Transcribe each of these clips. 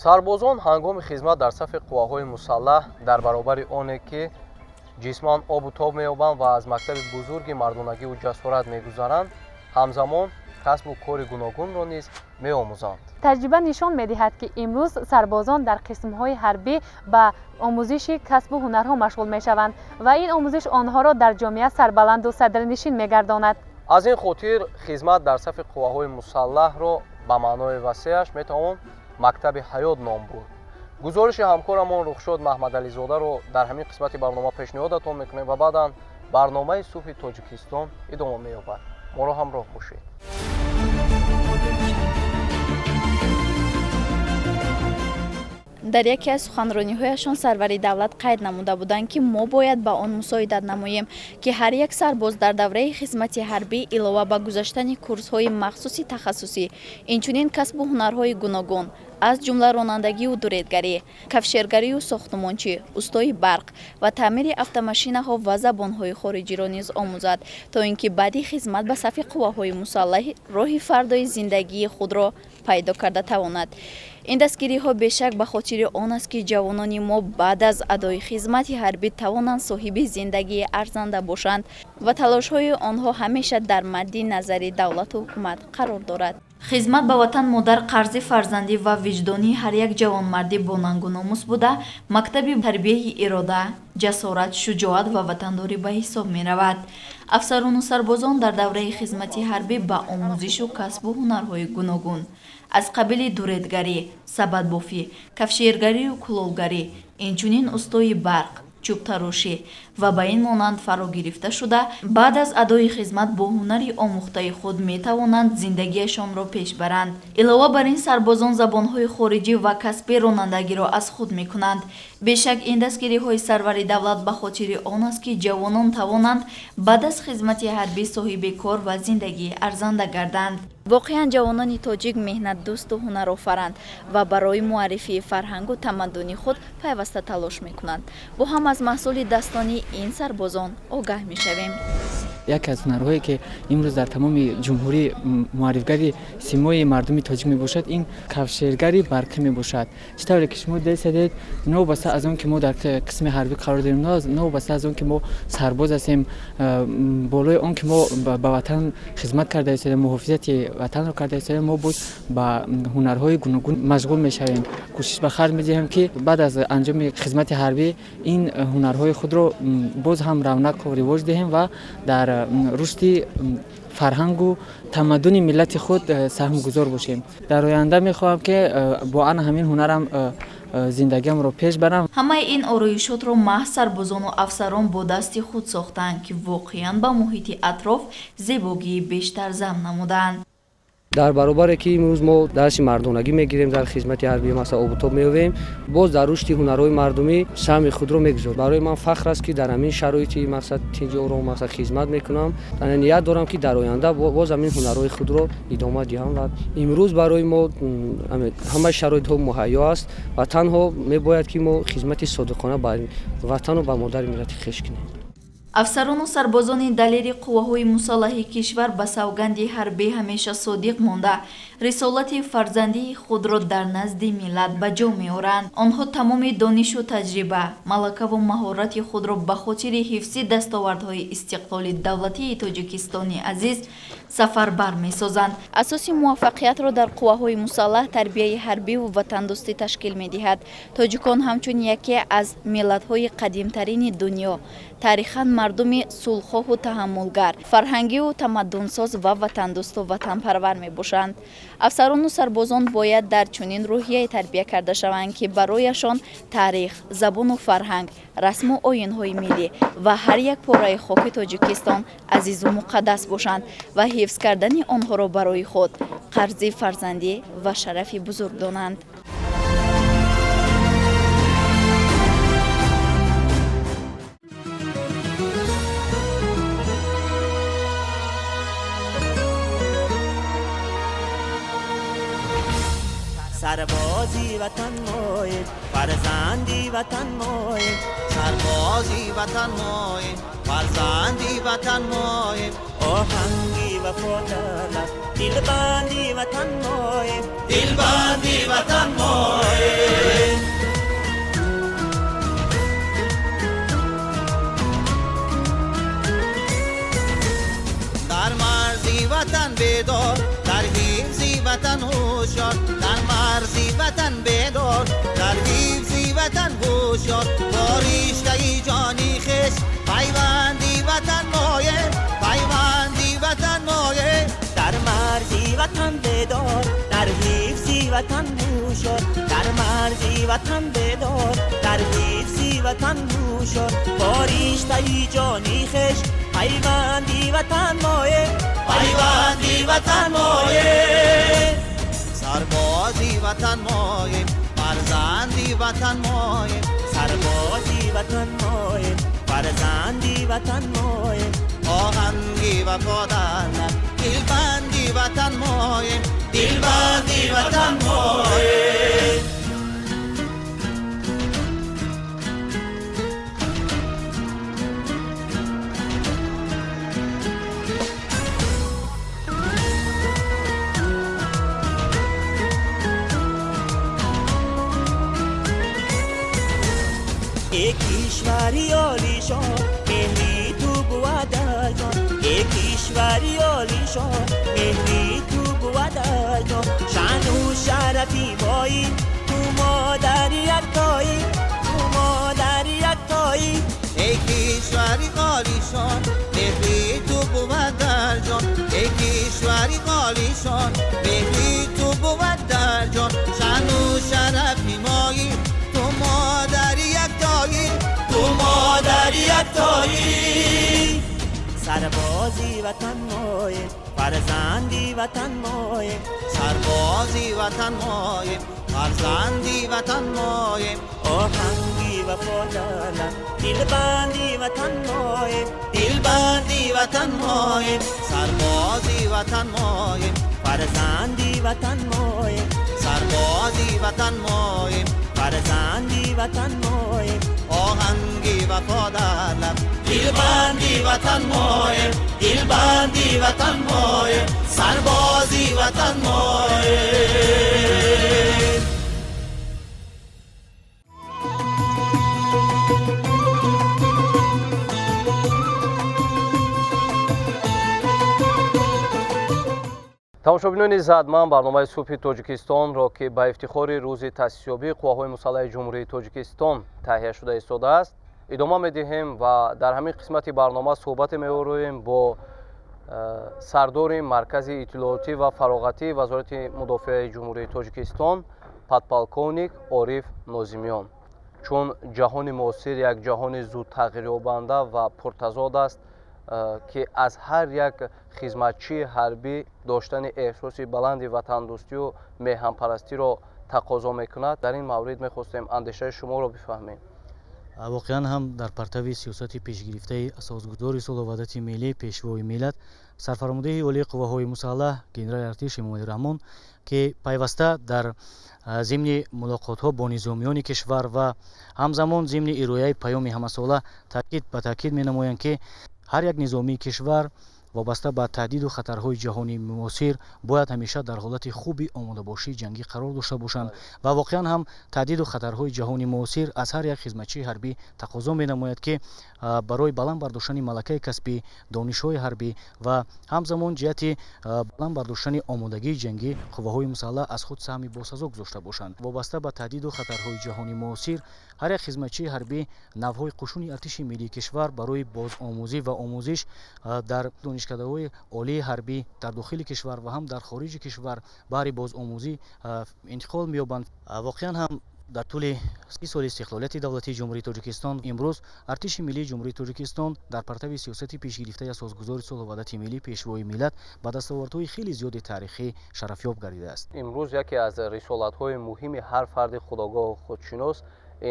Сарбозон ҳангоми хизмат дар сафи қувваҳои мусаллаҳ дар баробари оне, ки ҷисман обу тоб меёбанд ва аз мактаби бузурги мардонагиву ҷасорат мегузаранд, ҳамзамон касбу кори гуногунро низ меомӯзанд. Таҷриба нишон медиҳад, ки имрӯз сарбозон дар қисмҳои ҳарбӣ ба омӯзиши касбу ҳунарҳо машғул мешаванд ва ин омӯзиш онҳоро дар ҷомеа сарбаланду садрнишин мегардонад. Аз ин хотир хизмат дар сафи қувваҳои мусаллаҳро ба маънои васеаш метавон мактаби ҳаёт ном бурд. Гузориши ҳамкорамон Рухшод Маҳмадализодаро дар ҳамин қисмати барнома пешниҳодатон мекунем ва баъдан барномаи Субҳи Тоҷикистон идома меёбад. Моро ҳамроҳ бошед. Дар яке аз суханрониҳояшон сарвари давлат қайд намуда буданд, ки мо бояд ба он мусоидат намоем, ки ҳар як сарбоз дар давраи хизмати ҳарбӣ илова ба гузаштани курсҳои махсуси тахассусӣ, инчунин касбу ҳунарҳои гуногун, аз ҷумла ронандагию дуредгарӣ, кафшергарию сохтмончӣ, устои барқ ва таъмири автомашинаҳо ва забонҳои хориҷиро низ омӯзад, то ин ки баъди хизмат ба сафи қувваҳои мусаллаҳ роҳи фардои зиндагии худро пайдо карда тавонад. Ин дастгириҳо бешак ба хотири он аст, ки ҷавонони мо баъд аз адои хизмати ҳарбӣ тавонанд соҳиби зиндагии арзанда бошанд ва талошҳои онҳо ҳамеша дар мадди назари давлату ҳукумат қарор дорад. Хизмат ба ватан модар қарзи фарзандӣ ва виҷдонии ҳар як ҷавонмардӣ бо нангу номус буда, мактаби тарбияи ирода, ҷасорат, шуҷоат ва ватандорӣ ба ҳисоб меравад. Афсарону сарбозон дар давраи хизмати ҳарбӣ ба омӯзишу касбу ҳунарҳои гуногун аз қабили дуредгарӣ, сабадбофӣ, кафшергарию кулолгарӣ, инчунин устои барқ, чӯбтарошӣ ва ба ин монанд фаро гирифта шуда, баъд аз адои хизмат бо ҳунари омӯхтаи худ метавонанд зиндагиашонро пеш баранд. Илова бар ин, сарбозон забонҳои хориҷӣ ва касби ронандагиро аз худ мекунанд. Бешак, ин дастгириҳои сарвари давлат ба хотири он аст, ки ҷавонон тавонанд баъд аз хизмати ҳарбӣ соҳиби кор ва зиндагии арзанда гарданд. Воқеан, ҷавонони тоҷик меҳнатдӯсту ҳунарофаранд ва барои муаррифии фарҳангу тамаддуни худ пайваста талош мекунанд. Бо ҳам аз маҳсули дастонии ин сарбозон огаҳ мешавем. Яке аз ҳунарҳое, ки имрӯз дар тамоми ҷумҳурӣ муаррифгари симои мардуми тоҷик мебошад, ин кафшергари барқӣ мебошад. Чӣ тавре ки шумо дидед, новобаста аз он ки мо дар қисми ҳарбӣ қарор дорем, новобаста аз он ки мо сарбоз ҳастем, болои он ки мо ба ватан хизмат карда истодем, муҳофизати ватанро карда истодем, мо боз ба ҳунарҳои гуногун машғул мешавем. Кӯшиш ба харҷ медиҳем, ки баъд аз анҷоми хизмати ҳарбӣ ин ҳунарҳои худро боз ҳам равнақу ривоҷ диҳем ва дар рушди фарҳангу тамаддуни миллати худ саҳмгузор бошем. Дар оянда мехоҳам, ки бо ана ҳамин ҳунарам зиндагиамро пеш барам. Ҳамаи ин ороишотро маҳз сарбозону афсарон бо дасти худ сохтаанд, ки воқеан ба муҳити атроф зебогии бештар зам намудаанд. Дар баробаре ки имрӯз мо дарси мардонагӣ мегирем, дар хизмати ҳарбӣ масалан обутоб меёвем, боз дар рушди ҳунарҳои мардумӣ саҳми худро мегузорем. Барои ман фахр аст, ки дар ҳамин шароити мақсад тинҷи ором мақсад хизмат мекунам. Ният дорам, ки дар оянда боз ҳамин ҳунарҳои худро идома диҳам ва имрӯз барои мо ҳамаи шароитҳо муҳайё аст ва танҳо мебояд, ки мо хизмати содиқона ба ватану ба модари миллати хеш кунем. Афсарону сарбозони далери қувваҳои мусаллаҳи кишвар ба савганди ҳарбӣ ҳамеша содиқ монда, рисолати фарзандии худро дар назди миллат ба ҷо меоранд. Онҳо тамоми донишу таҷриба, малакаву маҳорати худро ба хотири ҳифзи дастовардҳои истиқлоли давлатии Тоҷикистони азиз сафарбар месозанд. Асоси муваффақиятро дар қувваҳои мусаллаҳ тарбияи ҳарбиву ватандӯстӣ ташкил медиҳад. Тоҷикон ҳамчун яке аз миллатҳои қадимтарини дунё, таърихан мардуми сулҳхоҳу таҳаммулгар, фарҳангиву тамаддунсоз ва ватандӯсту ватанпарвар мебошанд. Афсарону сарбозон бояд дар чунин рӯҳияе тарбия карда шаванд, ки барояшон таърих, забону фарҳанг, расму оинҳои миллӣ ва ҳар як пораи хоки Тоҷикистон азизу муқаддас бошанд ва ҳифз кардани онҳоро барои худ қарзи фарзандӣ ва шарафи бузург донанд. Сарбози ватан моем, фарзанди ватан моем. Сарбози ватан моем, фарзанди ватан моем. Оҳанги вафо дар лаб, дилбанди ватан моем, дилбанди ватан моем. Дар марзи ватан бедор, дар ҳифзи ватан ҳушёр, дар марзи ватан бедор, дар ҳифзи ватан ҳушёр, бо риштаи ҷони хеш пайванди ватан моем, пайванди ватан моем. Дар марзи ватан бедор, дар ҳифзи ватан ҳушёр, дар марзи ватан бедор, дар ҳифзи ватан ҳушёр, бо риштаи ҷони хеш пайванди ватан моем, пайванди ватан моем. Сарбози ватан моем, фарзанди ватан моем, сарбози ватан моем, фарзанди ватан моем. Оҳанги вафо дар лаб, дилбанди ватан моем, дилбанди ватан моем. Эй кишвари олишон, меҳри ту бувад дар ҷон, эй кишвари олишон, меҳри ту бувад дар ҷон. Шаъну шарафи моӣ, ту модари яктоӣ, ту модари яктоӣ. Эй кишвари олишон, меҳри ту бувад дар ҷон, эй кишвари олишон, меҳри ту бувад дар ҷон. Шаъну шарафи моӣ, ту модари яктоӣ, ту модари яктоӣ. Сарбози ватан моем, фарзанди ватан моем, сарбози ватан моем, фарзанди ватан моем. Оҳанги вафо дар лаб, дилбанди ватан моем, дилбанди ватан моем, сарбози ватан моем, фарзанди ватан моем, сарбози ватан моем, фарзанди ватан моем. Оҳанги вафо дар лаб, дилбанди ватан моем, дилбанди ватан моем, сарбози ватан моем. Тамошобинони задман, барномаи субҳи Тоҷикистонро, ки ба ифтихори рӯзи таъсисёбии қувваҳои мусаллаҳи Ҷумҳурии Тоҷикистон таҳия шуда истодааст, идома медиҳем ва дар ҳамин қисмати барнома суҳбате меорӯем бо сардори Маркази иттилоотӣ ва фароғатии Вазорати мудофиаи Ҷумҳурии Тоҷикистон подполковник Ориф Нозимиён. Чун ҷаҳони муосир як ҷаҳони зудтағйирёбанда ва пуртазод аст, ки аз ҳар як хизматчии ҳарбӣ доштани эҳсоси баланди ватандӯстию меҳанпарастиро тақозо мекунад, дар ин маврид мехостем андешаи шуморо бифаҳмем. Воқеан ҳам дар партави сиёсати пешгирифтаи асосгузори сулҳу ваҳдати миллӣ, пешвои миллат, сарфармондеҳи олии қувваҳои мусаллаҳ генерали артиш Эмомалӣ Раҳмон, ки пайваста дар зимни мулоқотҳо бо низомиёни кишвар ва ҳамзамон зимни ирояи паёми ҳамасола ба таъкид менамоянд, ки ҳар як низомии кишвар вобаста ба таҳдиду хатарҳои ҷаҳонии муосир бояд ҳамеша дар ҳолати хуби омодабошии ҷангӣ қарор дошта бошанд ва воқеан ҳам таҳдиду хатарҳои ҷаҳони муосир аз ҳар як хизматчии ҳарбӣ тақозо менамояд, ки барои баланд бардоштани малакаи касбӣ, донишҳои ҳарбӣ ва ҳамзамон ҷиҳати баланд бардоштани омодагии ҷангӣ қувваҳои мусаллаҳ аз худ саҳми босазо гузошта бошанд. Вобаста ба таҳдиду хатарҳои ҷаҳони муосир ҳар як хизматчии ҳарбӣ навъҳои қушуни артиши миллии кишвар барои бозомӯзӣ ва омӯзиш дар донишкадаҳои олии ҳарбӣ дар дохили кишвар ва ҳам дар хориҷи кишвар баҳри бозомӯзӣ интиқол меёбанд. Воқеан ҳам дар тӯли 30 соли истиқлолияти давлатии Ҷумҳурии Тоҷикистон имрӯз артиши миллии Ҷумҳурии Тоҷикистон дар партави сиёсати пешгирифтаи асосгузори сулҳу ваҳдати миллӣ, пешвои миллат ба дастовардҳои хеле зиёди таърихӣ шарафёб гардидааст. Имрӯз яке аз рисолатҳои муҳими ҳар фарди худогоҳу худшинос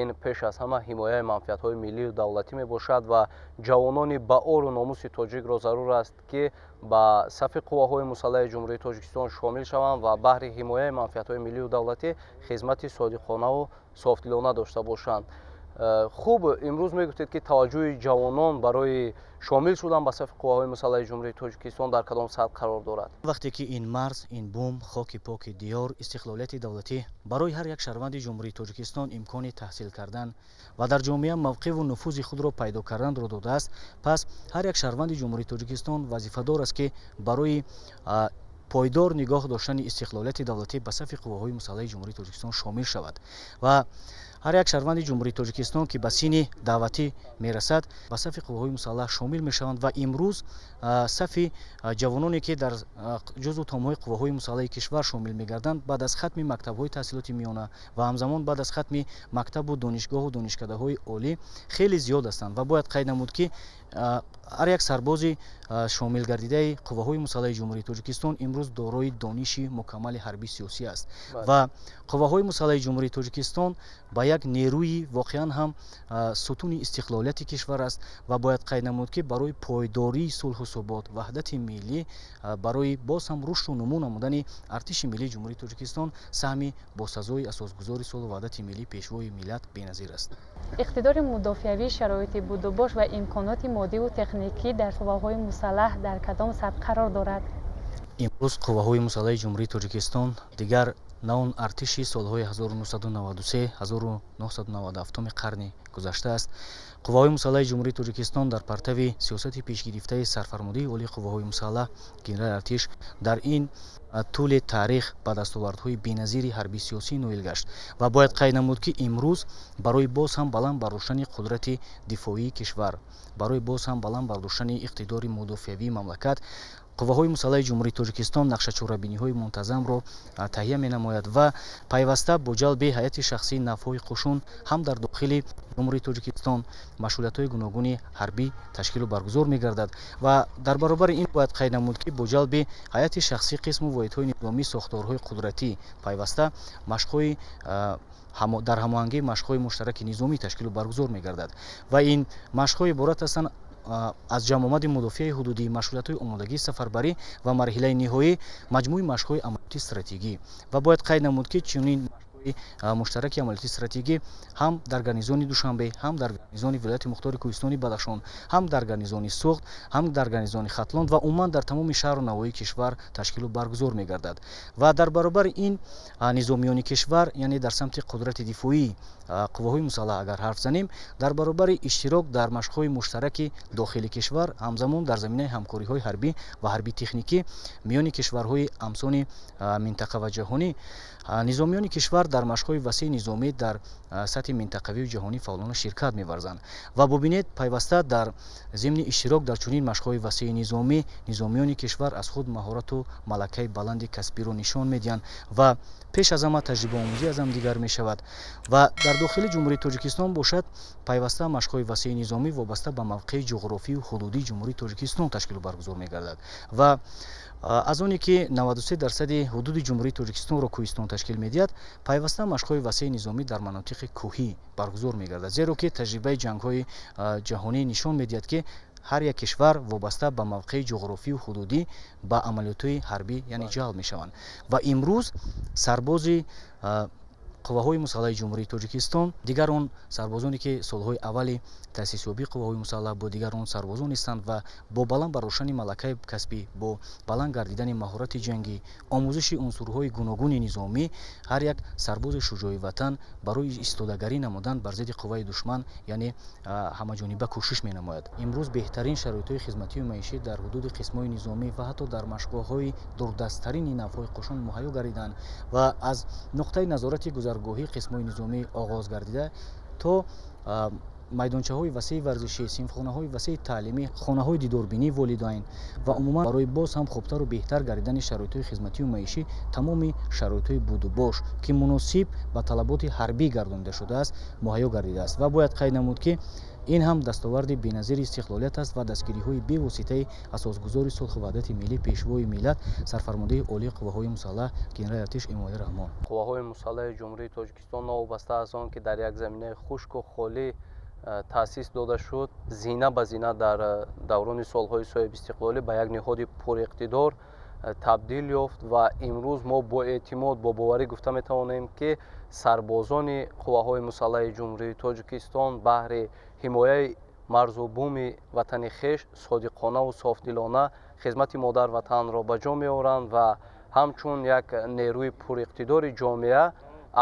ин пеш аз ҳама ҳимояи манфиатҳои миллию давлатӣ мебошад ва ҷавонони баору номуси тоҷикро зарур аст, ки ба сафи қувваҳои мусаллаҳи Ҷумҳурии Тоҷикистон шомил шаванд ва баҳри ҳимояи манфиатҳои миллию давлатӣ хизмати содиқонаву софдилона дошта бошанд. Хуб, имрӯз мегуфтед, ки таваҷҷӯҳи ҷавонон барои шомил шудан ба сафи қувваҳои мусаллаҳи Ҷумҳурии Тоҷикистон дар кадом сатҳ қарор дорад? Вақте ки ин марз, ин бум, хоки поки диёр, истиқлолияти давлатӣ барои ҳар як шаҳрванди Ҷумҳурии Тоҷикистон имкони таҳсил кардан ва дар ҷомеа мавқеъу нуфузи худро пайдо карданро додааст, пас ҳар як шаҳрванди Ҷумҳурии Тоҷикистон вазифадор аст, ки барои пойдор нигоҳ доштани истиқлолияти давлатӣ ба сафи қувваҳои мусаллаҳи Ҷумҳурии Тоҷикистон шомил шавад. Ва ҳар як шаҳрванди Ҷумҳурии Тоҷикистон, ки ба синни даъватӣ мерасад, ба сафи қувваҳои мусаллаҳ шомил мешаванд. Ва имрӯз сафи ҷавононе, ки дар ҷузъу томҳои қувваҳои мусаллаҳи кишвар шомил мегарданд, баъд аз хатми мактабҳои таҳсилоти миёна ва ҳамзамон баъд аз хатми мактабу донишгоҳу донишкадаҳои олӣ хеле зиёд ҳастанд. Ва бояд қайд намуд, ки ҳар як сарбози шомилгардидаи қувваҳои мусаллаҳи Ҷумҳурии Тоҷикистон имрӯз дорои дониши мукаммали ҳарбии сиёсӣ аст. Ва қувваҳои мусаллаҳи Ҷумҳурии Тоҷикистон ба як нерӯи воқеан ҳам сутуни истиқлолияти кишвар аст. Ва бояд қайд намуд, ки барои пойдории сулҳу субот, ваҳдати миллӣ, барои боз ҳам рушду нумӯ намудани артиши миллии Ҷумҳурии Тоҷикистон саҳми босазои асосгузори сулҳу ваҳдати миллӣ, Пешвои миллат беназир аст. Иқтидори мудофиавӣ, шароити будубош ва имконоти моддиву техникӣ дар қувваҳои мусаллаҳ дар кадом сатҳ қарор дорад? Имрӯз қувваҳои мусаллаҳи Ҷумҳурии Тоҷикистон дигар на он артиши солҳои 1993, 1997 қарни гузашта аст. Қувваҳои мусаллаҳи Ҷумҳурии Тоҷикистон дар партави сиёсати пешгирифтаи сарфармудии олии қувваҳои мусаллаҳ, генерали артиш, дар ин тӯли таърих ба дастовардҳои беназири ҳарбии сиёсӣ ноил гашт. Ва бояд қайд намуд, ки имрӯз барои боз ҳам баланд бардоштани қудрати дифоии кишвар, барои боз ҳам баланд бардоштани иқтидори мудофиавии мамлакат, қувваҳои мусаллаҳи Ҷумҳурии Тоҷикистон нақшачорабиниҳои мунтазамро таҳия менамояд ва пайваста бо ҷалби ҳайати шахсии навҳои қушун ҳам дар дохили Ҷумҳурии Тоҷикистон машғулиятҳои гуногуни ҳарбӣ ташкилу баргузор мегардад. Ва дар баробари ин бояд қайд намуд, ки бо ҷалби ҳайати шахсии қисму воҳидҳои низомии сохторҳои қудратӣ пайваста машқҳои дар ҳамоҳангии машқҳои муштараки низомӣ ташкилу баргузор мегардад. Ва ин машқҳо иборат ҳастанд аз ҷамъомади мудофиаи ҳудудӣ, машғулиятҳои омодагии сафарбарӣ ва марҳилаи ниҳоӣ маҷмӯи машқҳои амалиёти стратегӣ. Ва бояд қайд намуд, ки чунин машқҳои муштараки амалиёти стратегӣ ҳам дар гарнизони Душанбе, ҳам дар гарнизони вилояти мухтори Кӯҳистони Бадахшон, ҳам дар гарнизони Суғд, ҳам дар гарнизони Хатлон ва умуман дар тамоми шаҳру навоҳии кишвар ташкилу баргузор мегардад. Ва дар баробари ин низомиёни кишвар, яъне дар самти қудрати дифоии қувваҳои мусаллаҳ агар ҳарф занем, дар баробари иштирок дар машқҳои муштараки дохили кишвар, ҳамзамон дар заминаи ҳамкориҳои ҳарбӣ ва ҳарбӣ-техникӣ миёни кишварҳои ҳамсони минтақа ва ҷаҳонӣ, низомиёни кишвар дар машқҳои васеи низомӣ дар сатҳи минтақавию ҷаҳонӣ фаъолона ширкат меварзанд. Ва бубинед, пайваста дар зимни иштирок дар чунин машқҳои васеи низомӣ низомиёни кишвар аз худ маҳорату малакаи баланди касбиро нишон медиҳанд ва пеш аз ҳама таҷрибаомӯзӣ аз ҳамдигар мешавад. Ва дар дохили Ҷумҳурии Тоҷикистон бошад, пайваста машқҳои васеи низомӣ вобаста ба мавқеи ҷуғрофию ҳудудии Ҷумҳурии Тоҷикистон ташкилу баргузор мегардад. Ва аз оне ки 93% ҳудуди Ҷумҳурии Тоҷикистонро кӯҳистон ташкил медиҳад, пайваста машқҳои васеи низомӣ дар манотиқи кӯҳӣ баргузор мегардад, зеро ки таҷрибаи ҷангҳои ҷаҳонӣ нишон медиҳад, ки ҳар як кишвар вобаста ба мавқеи ҷуғрофию ҳудудӣ ба амалиётҳои ҳарбӣ, яъне ҷалб мешаванд. Ва имрӯз сарбози қувваҳои мусаллаҳи Ҷумҳурии Тоҷикистон дигар он сарбозоне, ки солҳои аввали таъсисёбии қувваҳои мусаллаҳ бо дигар он сарбозон нестанд ва бо баланд бардоштани малакаи касбӣ, бо баланд гардидани маҳорати ҷангӣ, омӯзиши унсурҳои гуногуни низомӣ, ҳар як сарбози шуҷои ватан барои истодагарӣ намудан бар зидди қувваи душман, яъне ҳамаҷониба кӯшиш менамояд. Имрӯз беҳтарин шароитҳои хизматию маишӣ дар ҳудуди қисмҳои низомӣ ва ҳатто дар машқгоҳҳои дурдасттарини навҳои қушун муҳайё гардиданд ва аз нуқтаи назорати гузаргоҳии қисмҳои низомӣ оғоз гардида то майдончаҳои васеи варзишӣ, синфхонаҳои васеи таълимӣ, хонаҳои дидорбинии волидайн ва умуман барои боз ҳам хубтару беҳтар гардидани шароитҳои хизматию маишӣ тамоми шароитҳои будубош, ки муносиб ба талаботи ҳарбӣ гардонида шудааст, муҳайё гардидааст. Ва бояд қайд намуд, ки ин ҳам дастоварди беназири истиқлолият аст ва дастгириҳои бевоситаи асосгузори сулҳу ваҳдати миллӣ, Пешвои миллат, сарфармондаи олии қувваҳои мусаллаҳ, генерали артиш Эмомалӣ Раҳмон. Қувваҳои мусаллаҳи Ҷумҳурии Тоҷикистон новобаста аз он ки дар як заминаи хушку холӣ таъсис дода шуд, зина ба зина дар даврони солҳои соҳибистиқлолӣ ба як ниҳоди пуриқтидор Табдил ёфт ва имрӯз мо бо эътимод, бо боварӣ гуфта метавонем, ки сарбозони қувваҳои мусаллаҳи Ҷумҳурии Тоҷикистон баҳри ҳимояи марзу буми ватани хеш содиқонаву софдилона хизмати модарватанро ба ҷо меоранд ва ҳамчун як нерӯи пуриқтидори ҷомеа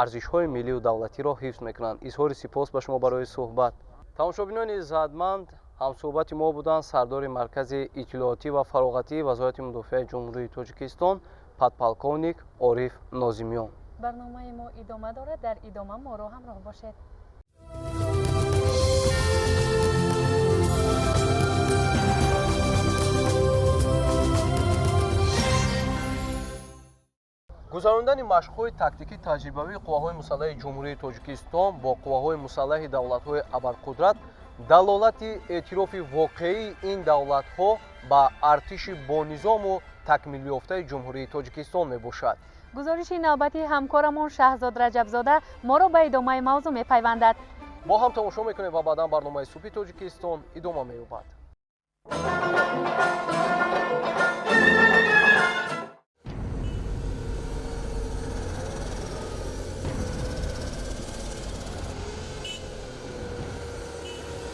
арзишҳои миллию давлатиро ҳифз мекунанд. Изҳори сипос ба шумо барои суҳбат. Тамошобинони иззатманд, ҳамсуҳбати мо буданд сардори Маркази иттилоотӣ ва фароғатии Вазорати мудофиаи Ҷумҳурии Тоҷикистон, подполковник Ориф Нозимиён. Барномаи мо идома дорад. Дар идома моро ҳамроҳ бошед. Гузарондани машқҳои тактикӣ таҷрибавии қувваҳои мусаллаҳи Ҷумҳурии Тоҷикистон бо қувваҳои мусаллаҳи давлатҳои абарқудрат далолати эътирофи воқеии ин давлатҳо ба артиши бонизому такмилёфтаи Ҷумҳурии Тоҷикистон мебошад. Гузориши навбатии ҳамкорамон Шаҳзод Раҷабзода моро ба идомаи мавзӯъ мепайвандад. Бо ҳам тамошо мекунем ва баъдан барномаи Субҳи Тоҷикистон идома меёбад.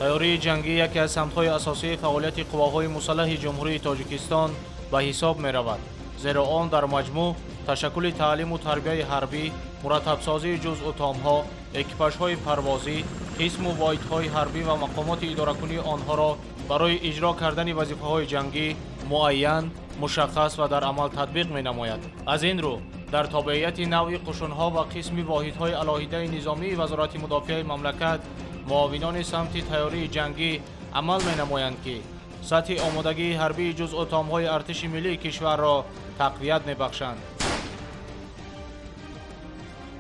Тайёрии ҷангӣ яке аз самтҳои асосии фаъолияти қувваҳои мусаллаҳи Ҷумҳурии Тоҷикистон ба ҳисоб меравад, зеро он дар маҷмӯъ ташаккули таълиму тарбияи ҳарбӣ, мураттабсозии ҷузъу томҳо, экипажҳои парвозӣ, қисму воҳидҳои ҳарбӣ ва мақомоти идоракунии онҳоро барои иҷро кардани вазифаҳои ҷангӣ муайян, мушаххас ва дар амал татбиқ менамояд. Аз ин рӯ, дар тобеияти навъи қушунҳо ва қисми воҳидҳои алоҳидаи низомии Вазорати мудофиаи мамлакат муовинони самти тайёрии ҷангӣ амал менамоянд, ки сатҳи омодагии ҳарбии ҷузъу томҳои артиши миллии кишварро тақвият мебахшанд.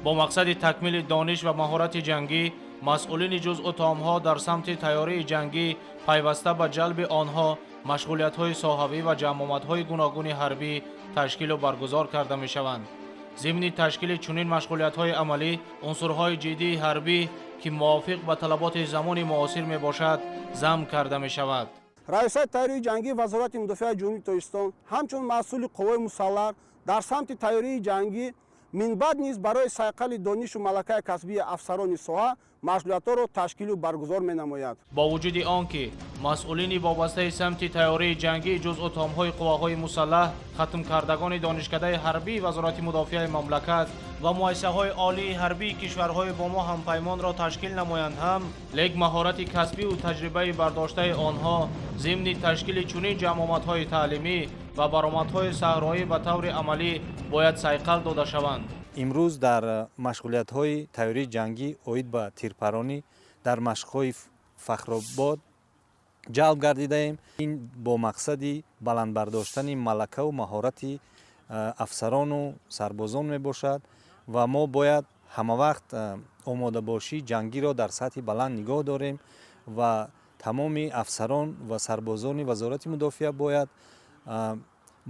Бо мақсади такмили дониш ва маҳорати ҷангӣ, масъулини ҷузъу томҳо дар самти тайёрии ҷангӣ пайваста ба ҷалби онҳо машғулиятҳои соҳавӣ ва ҷамъомадҳои гуногуни ҳарбӣ ташкилу баргузор карда мешаванд. Зимни ташкили чунин машғулиятҳои амалӣ, унсурҳои ҷиддии ҳарбӣ, ки мувофиқ ба талаботи замони муосир мебошад, зам карда мешавад. Раёсати тайёрии ҷангии Вазорати мудофиаи Ҷумҳурии Тоҷикистон ҳамчун масъули қувваҳои мусаллаҳ дар самти тайёрии ҷангӣ минбаъд низ барои сайқали донишу малакаи касбии афсарони соҳа машғулиятҳоро ташкилу баргузор менамояд. Бо вуҷуди он ки масъулини вобастаи самти тайёрии ҷангии ҷузъу томҳои қувваҳои мусаллаҳ, хатмкардагони донишкадаи ҳарбии Вазорати мудофиаи мамлакат ва муассисаҳои олии ҳарбии кишварҳои бо мо ҳампаймонро ташкил намоянд ҳам, лек маҳорати касбиву таҷрибаи бардоштаи онҳо зимни ташкили чунин ҷамъомадҳои таълимӣ ва баромадҳои саҳроӣ ба таври амалӣ бояд сайқал дода шаванд. Имрӯз дар машғулиятҳои тайёрии ҷангӣ оид ба тирпаронӣ дар машқҳои Фахробод ҷалб гардидаем. Ин бо мақсади баланд бардоштани малакаву маҳорати афсарону сарбозон мебошад ва мо бояд ҳамавақт омодабошии ҷангиро дар сатҳи баланд нигоҳ дорем ва тамоми афсарон ва сарбозони Вазорати мудофиа бояд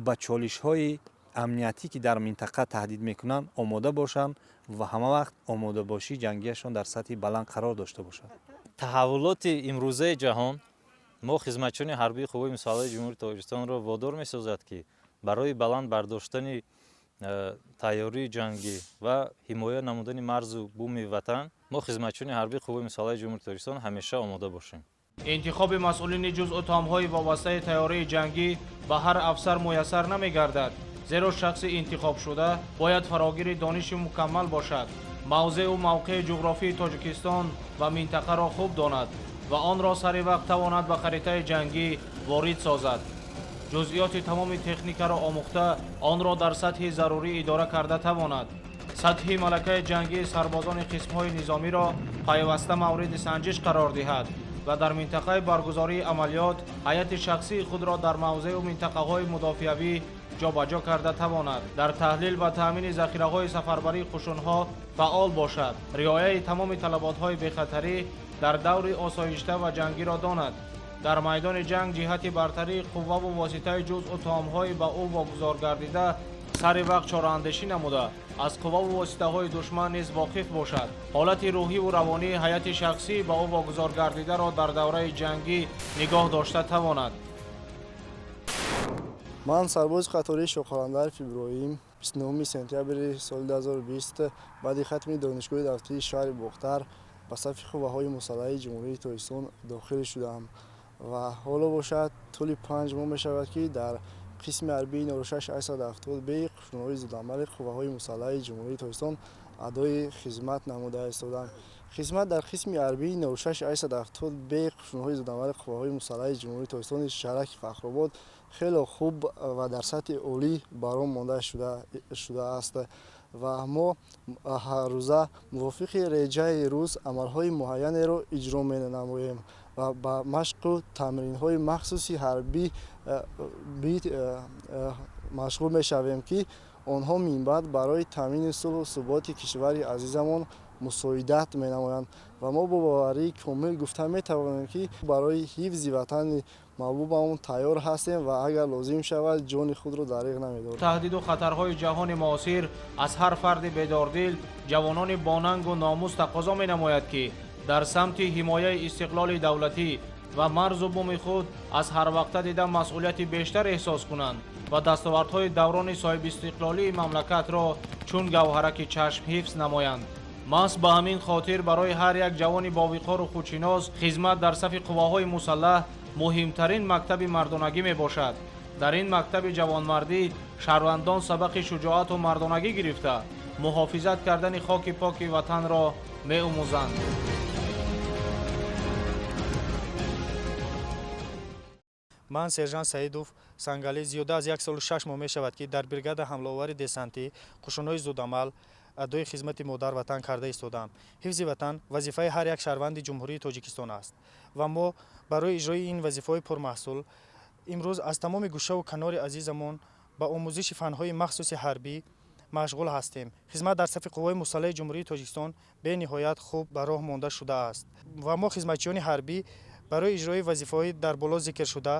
ба чолишҳои амниятӣ, ки дар минтақа таҳдид мекунанд, омода бошанд ва ҳамавақт омодабошии ҷангияшон дар сатҳи баланд қарор дошта бошад. Таҳаввулоти имрӯзаи ҷаҳон мо, хизматчиёни ҳарбии қувваи мусаллаҳи Ҷумҳурии Тоҷикистонро, водор месозад, ки барои баланд бардоштани тайёрии ҷангӣ ва ҳимоя намудани марзу буми ватан мо, хизматчиёни ҳарбии қувваи мусаллаҳи Ҷумҳурии Тоҷикистон, ҳамеша омода бошем. Интихоби масъулини ҷузъу томҳои вобастаи тайёрии ҷангӣ ба ҳар афсар муяссар намегардад, зеро шахси интихобшуда бояд фарогири дониши мукаммал бошад, мавзеъу мавқеи ҷуғрофии Тоҷикистон ва минтақаро хуб донад ва онро сари вақт тавонад ба харитаи ҷангӣ ворид созад, ҷузъиёти тамоми техникаро омӯхта, онро дар сатҳи зарурӣ идора карда тавонад, сатҳи малакаи ҷангии сарбозони қисмҳои низомиро пайваста мавриди санҷиш қарор диҳад ва дар минтақаи баргузории амалиёт ҳайати шахсии худро дар мавзеъу минтақаҳои мудофиавӣ ҷобаҷо карда тавонад, дар таҳлил ва таъмини захираҳои сафарбарии қушунҳо фаъол бошад, риояи тамоми талаботҳои бехатарӣ дар даври осоишта ва ҷангиро донад, дар майдони ҷанг ҷиҳати бартарии қувваву воситаи ҷузъу томҳои ба ӯ вогузор гардида сари вақт чораандешӣ намуда, аз қувваву воситаҳои душман низ воқиф бошад, ҳолати рӯҳиву равонии ҳайати шахсӣ ба ӯ вогузор гардидаро дар давраи ҷангӣ нигоҳ дошта тавонад. Ман сарбози қатории Шоҳқаландаров Иброҳим, 29 сентябри соли 2020 баъди хатми Донишгоҳи давлатии шаҳри Бохтар ба сафи қувваҳои мусаллаҳи Ҷумҳурии Тоҷикистон дохил шудам ва ҳоло бошад тӯли 5 моҳ мешавад, ки дар қисми ҳарбии 06870 Б қушунҳои зудамали қувваҳои мусаллаҳи Ҷумҳурии Тоҷикистон адои хизмат намуда истодам. Хизмат дар қисми ҳарбии 06870 Б қушунҳои зудамали қувваҳои мусаллаҳи Ҷумҳурии Тоҷикистони шаҳраки Фахробод хеле хуб ва дар сатҳи олӣ ба роҳ монда шудааст ва мо ҳаррӯза мувофиқи реҷаи рӯз амалҳои муайянеро иҷро менамоем ва ба машқу тамринҳои махсуси ҳарбӣ машғул мешавем, ки онҳо минбаъд барои таъмини сулҳу суботи кишвари азизамон мусоидат менамоянд ва мо бо боварии комил гуфта метавонем, ки барои ҳифзи ватани маҳбубамон тайёр ҳастем ва агар лозим шавад, ҷони худро дариғ намедорем. Таҳдиду хатарҳои ҷаҳони муосир аз ҳар фарди бедордил, ҷавонони бонангу номус тақозо менамояд, ки дар самти ҳимояи истиқлоли давлатӣ ва марзу буми худ аз ҳар вақта дида масъулияти бештар эҳсос кунанд ва дастовардҳои даврони соҳибистиқлолии мамлакатро чун гавҳараки чашм ҳифз намоянд. Маҳз ба ҳамин хотир барои ҳар як ҷавони бовиқору худшинос хизмат дар сафи қувваҳои мусаллаҳ муҳимтарин мактаби мардонагӣ мебошад. Дар ин мактаби ҷавонмардӣ шаҳрвандон сабақи шуҷоату мардонагӣ гирифта, муҳофизат кардани хоки поки ватанро меомӯзанд. Ман сержант Саидов Сангалӣ, зиёда аз як солу 6 моҳ мешавад, ки дар бригада ҳамлаовари десантӣ қушунҳои зудамал адои хизмати модар ватан карда истодаам. Ҳифзи ватан вазифаи ҳар як шаҳрванди Ҷумҳурии Тоҷикистон аст ва мо барои иҷрои ин вазифаҳои пурмаҳсул имрӯз аз тамоми гӯшаву канори азизамон ба омӯзиши фанҳои махсуси ҳарбӣ машғул ҳастем. Хизмат дар сафи қувваҳои мусаллаҳи Ҷумҳурии Тоҷикистон бениҳоят хуб ба роҳ монда шудааст ва мо хизматчиёни ҳарбӣ барои иҷрои вазифаҳои дар боло зикршуда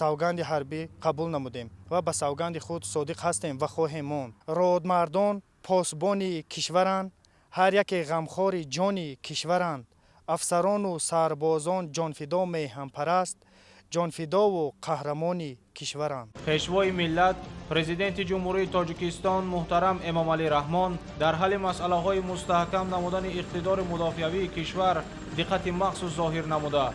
савганди ҳарбӣ қабул намудем ва ба савганди худ содиқ ҳастем ва хоҳем монд. Родмардон посбони кишваранд, ҳар яке ғамхори ҷони кишваранд. Афсарону сарбозон ҷонфидо меҳанпараст, ҷонфидову қаҳрамони кишваранд. Пешвои миллат, Президенти Ҷумҳурии Тоҷикистон муҳтарам Эмомалӣ Раҳмон дар ҳалли масъалаҳои мустаҳкам намудани иқтидори мудофиавии кишвар диққати махсус зоҳир намуда,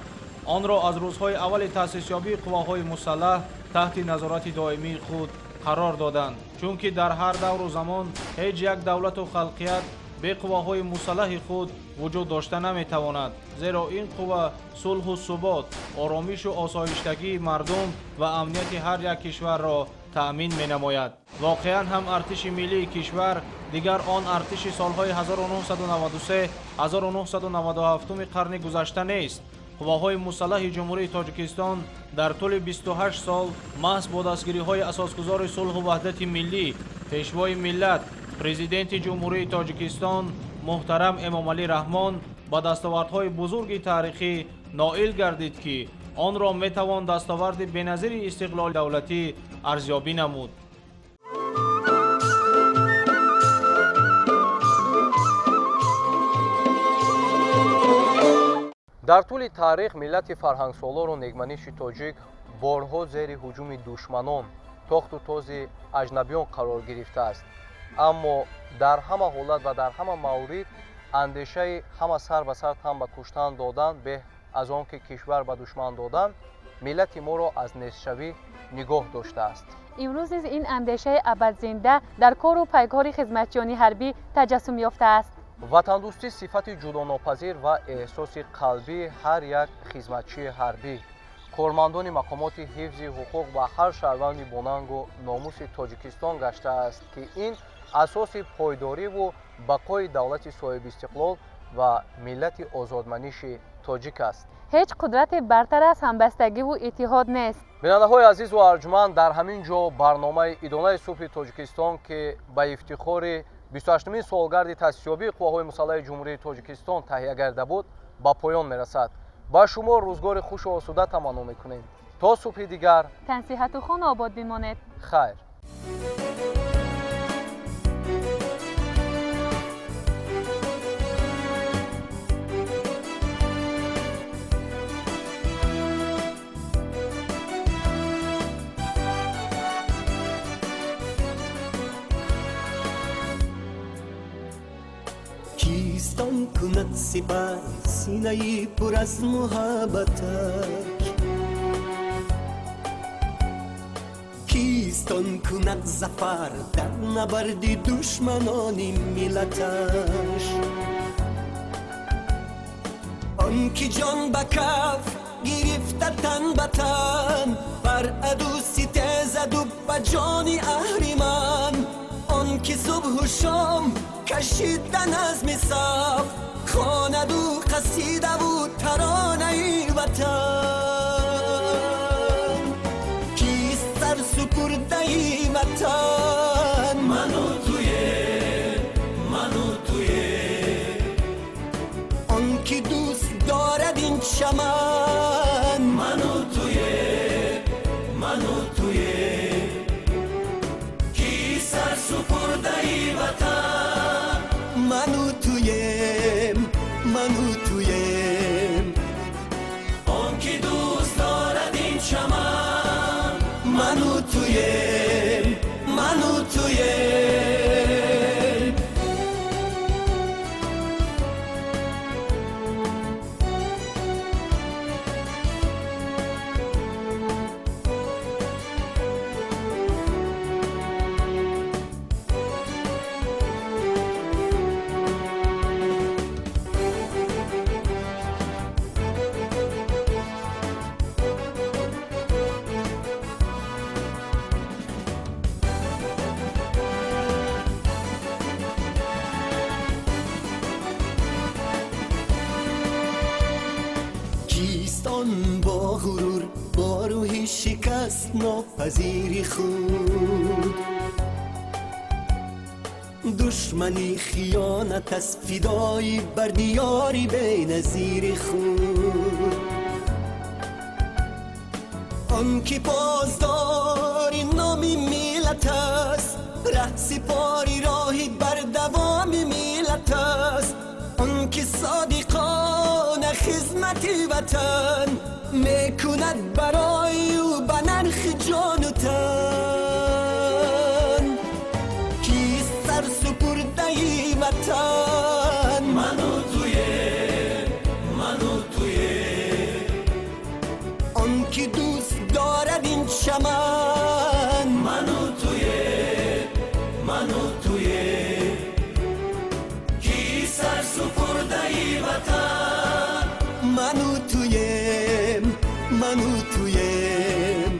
онро аз рӯзҳои аввали таъсисёбии қувваҳои мусаллаҳ таҳти назорати доимии худ қарор доданд, чунки дар ҳар давру замон ҳеҷ як давлату халқият бе қувваҳои мусаллаҳи худ вуҷуд дошта наметавонад, зеро ин қувва сулҳу субот, оромишу осоиштагии мардум ва амнияти ҳар як кишварро таъмин менамояд. Воқеан ҳам артиши миллии кишвар дигар он артиши солҳои 1993-1997 қарни гузашта нест. Қувваҳои мусаллаҳи Ҷумҳурии Тоҷикистон дар тӯли 28 сол маҳз бо дастгириҳои асосгузори сулҳу ваҳдати миллӣ, Пешвои миллат, Президенти Ҷумҳурии Тоҷикистон муҳтарам Эмомалӣ Раҳмон ба дастовардҳои бузурги таърихӣ ноил гардид, ки онро метавон дастоварди беназири истиқлоли давлатӣ арзёбӣ намуд. Дар тӯли таърих миллати фарҳангсолору негманиши тоҷик борҳо зери ҳуҷуми душманон, тохту този аҷнабиён қарор гирифтааст, аммо дар ҳама ҳолат ва дар ҳама маврид андешаи ҳама сар ба сар тан ба куштан додан беҳ аз он ки кишвар ба душман додан миллати моро аз нестшавӣ нигоҳ доштааст. Имрӯз низ ин андешаи абадзинда дар кору пайкори хизматчиёни ҳарбӣ таҷассум ёфтааст. Ватандӯстӣ сифати ҷудонопазир ва эҳсоси қалбии ҳар як хизматчии ҳарбӣ, кормандони мақомоти ҳифзи ҳуқуқ ва ҳар шаҳрванди бонангу номуси Тоҷикистон гаштааст, ки ин асоси пойдориву бақои давлати соҳибистиқлол ва миллати озодманиши тоҷик аст. Ҳеҷ қудрате бартар аз ҳамбастагиву иттиҳод нест. Бинандаҳои азизу арҷманд, дар ҳамин ҷо барномаи Идонаи субҳи Тоҷикистон, ки ба ифтихори 28-умин солгарди таъсисёбии қувваҳои мусаллаҳи Ҷумҳурии Тоҷикистон таҳия гарда буд, ба поён мерасад. Ба шумо рӯзгори хушу осуда таманно мекунем. То субҳи дигар тансиҳату хона обод бимонед. Хайр. Кистон кунад сипар синаи пур аз муҳаббаташ? Кистон кунад зафар дар набарди душманони миллаташ? Он ки ҷон ба каф гирифта тан ба тан, бар аду ситезаду ба ҷони аҳриман. Он ки субҳу шом кашида назми саф, хонаду қасидаву таронаи ватан. Кист сарсупурдаи ватан? Ману туем, ману туем. Он ки дӯст дорад ин чаман, ману туем, ману туем. Ки сарсупурдаи ватан? Ману туем, ману туем. Он ки дӯст дорад ин чаман, ману туем, ману туем. Кистон бо ғурур, бо рӯҳи шикастнопазири худ, душмани хиёнат аз фидои бар диёри беназири худ. Он ки посдори номи миллат аст, раҳсипори роҳи бардавоми миллат аст. Он ки содиқона хизмати ватан мекунад барои ӯ ба нархи ҷону тан. Кист сарсупурдаи ватан? Ману туем, ману туем. Он ки дӯст дорад ин чаман, ману туем, ману туем. Ки сарсупурдаи ватан? Ману туем, ману туем.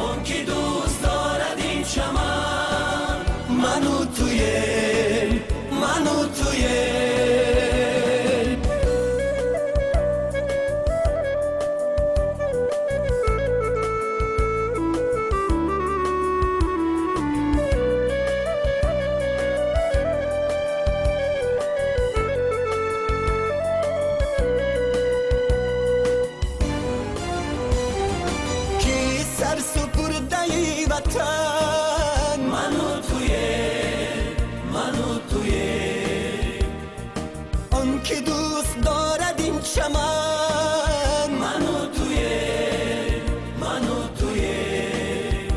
Он ки дӯст дорад ин чаман, ману туем, ману туем. Ки сарсупурдаи ватан? Ману туем, ману туем. Он ки дӯст дорад ин чаман, ману туем, ману туем.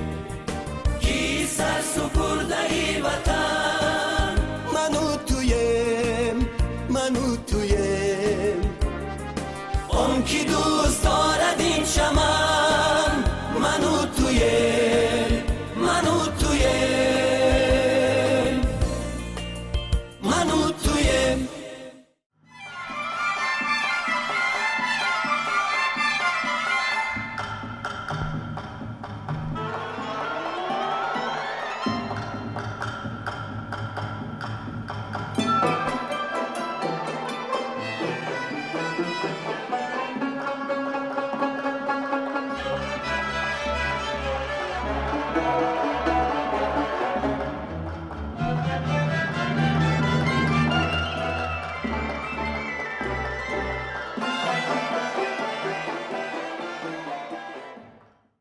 Ки сарсупурдаи ватан? Ману туем, ману туем. Он ки дӯст дорад ин чаман, ману туем, ману туем, ману туем.